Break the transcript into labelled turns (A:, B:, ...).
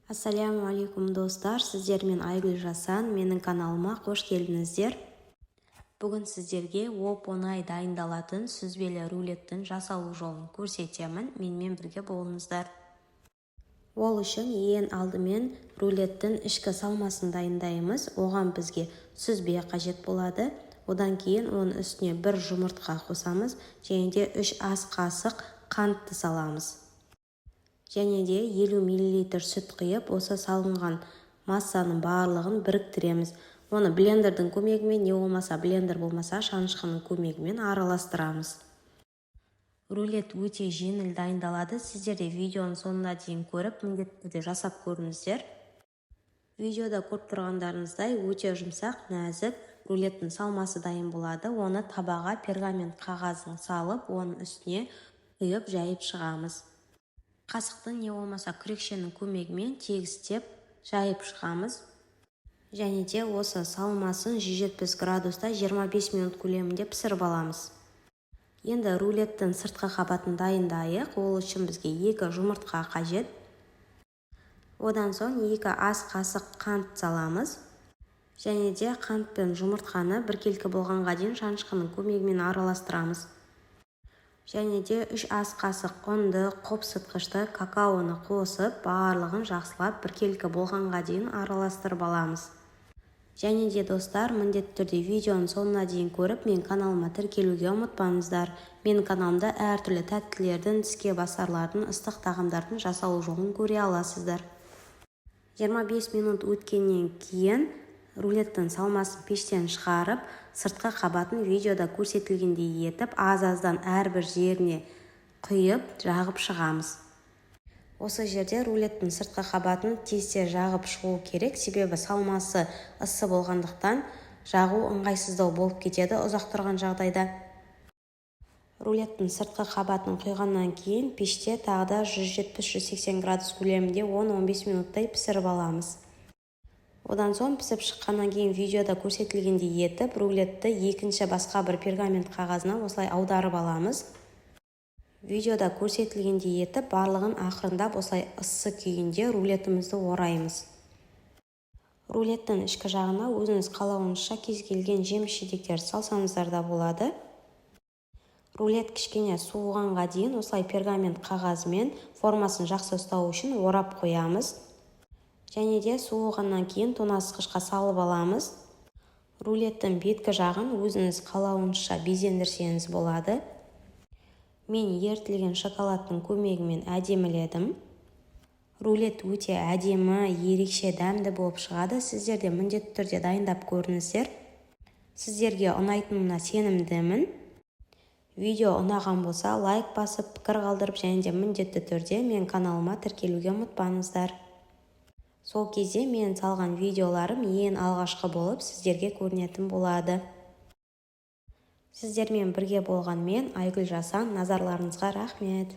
A: Ассалямуалейкум, достар! Сіздермен Айгүл Жасан. Менің каналыма қош келдіңіздер! Бүгін сіздерге оп-оңай дайындалатын сүзбелі рулеттің жасалу жолын көрсетемін. Менімен бірге болыңыздар. Ол үшін ең алдымен рулеттің ішкі салмасын дайындаймыз. Оған бізге сүзбе қажет болады. Одан кейін оның үстіне бір жұмыртқа қосамыз және де 3 ас қасық қантты саламыз және де 50 мл сүт құйып, осы салынған массаның барлығын біріктіреміз. Оны блендердің көмегімен, не болмаса блендер болмаса, шанышқының көмегімен араластырамыз. Рулет өте жеңіл дайындалады. Сіздер де видеоның соңына дейін көріп, міндетті түрде жасап көріңіздер. Видеода көріп тұрғандарыңыздай, өте жұмсақ, нәзік рулеттің салмасы дайын болады. Оны табаға пергамент қағазын салып, оның үстіне құйып, жайып шығамыз. Қасықтың, не болмаса күрекшенің көмегімен тегістеп жайып шығамыз және де осы салмасын 170 градуста 25 минут көлемінде пісіріп аламыз. Енді рулеттің сыртқы қабатын дайындайық. Ол үшін бізге екі жұмыртқа қажет. Одан соң 2 ас қасық қант саламыз және де қант пен жұмыртқаны біркелкі болғанға дейін шанышқының көмегімен араластырамыз. Және де 3 ас қасық ұнды, қопсытқышты, какаоны қосып, барлығын жақсылап біркелкі болғанға дейін араластырып аламыз. Және де, достар, міндетті түрде видеоның соңына дейін көріп, менің каналыма тіркелуге ұмытпаңыздар. Менің каналымда әртүрлі тәттілердің, тіске басарлардың, ыстық тағамдардың жасалу жолын көре аласыздар. 25 минут өткеннен кейін рулеттің салмасын пештен шығарып, сыртқы қабатын видеода көрсетілгендей етіп, аз-аздан әрбір жеріне құйып, жағып шығамыз. Осы жерде рулеттің сыртқы қабатын тез-тез жағып шығу керек, себебі салмасы ыссы болғандықтан, жағу ыңғайсыздау болып кетеді ұзақ тұрған жағдайда. Рулеттің сыртқы қабатын құйғаннан кейін пеште тағы да 170-180 градус көлемінде 10-15 минуттай пісіріп аламыз. Одан соң пісіп шыққаннан кейін видеода көрсетілгендей етіп, рулетті екінші басқа бір пергамент қағазына осылай аударып аламыз. Видеода көрсетілгендей етіп, барлығын ақырындап осылай ыссы күйінде рулетімізді ораймыз. Рулеттің ішкі жағына өзіңіз қалауыңызша кез келген жеміс жидектерді салсаңыздар да болады. Рулет кішкене суығанға дейін осылай пергамент қағазымен формасын жақсы ұстау үшін орап қоямыз және де суығаннан кейін тоңазытқышқа салып аламыз. Рулеттің беткі жағын өзіңіз қалауыңызша безендірсеңіз болады. Мен ерітілген шоколадтың көмегімен әдеміледім. Рулет өте әдемі, ерекше дәмді болып шығады. Сіздер де міндетті түрде дайындап көріңіздер. Сіздерге ұнайтынына сенімдімін. Видео ұнаған болса, лайк басып, пікір қалдырып және де міндетті түрде мен каналыма тіркелуге ұмытпаңыздар. Сол кезде мен салған видеоларым ең алғашқы болып сіздерге көрінетін болады. Сіздермен бірге болған мен, Айгүл Жасан. Назарларыңызға рахмет!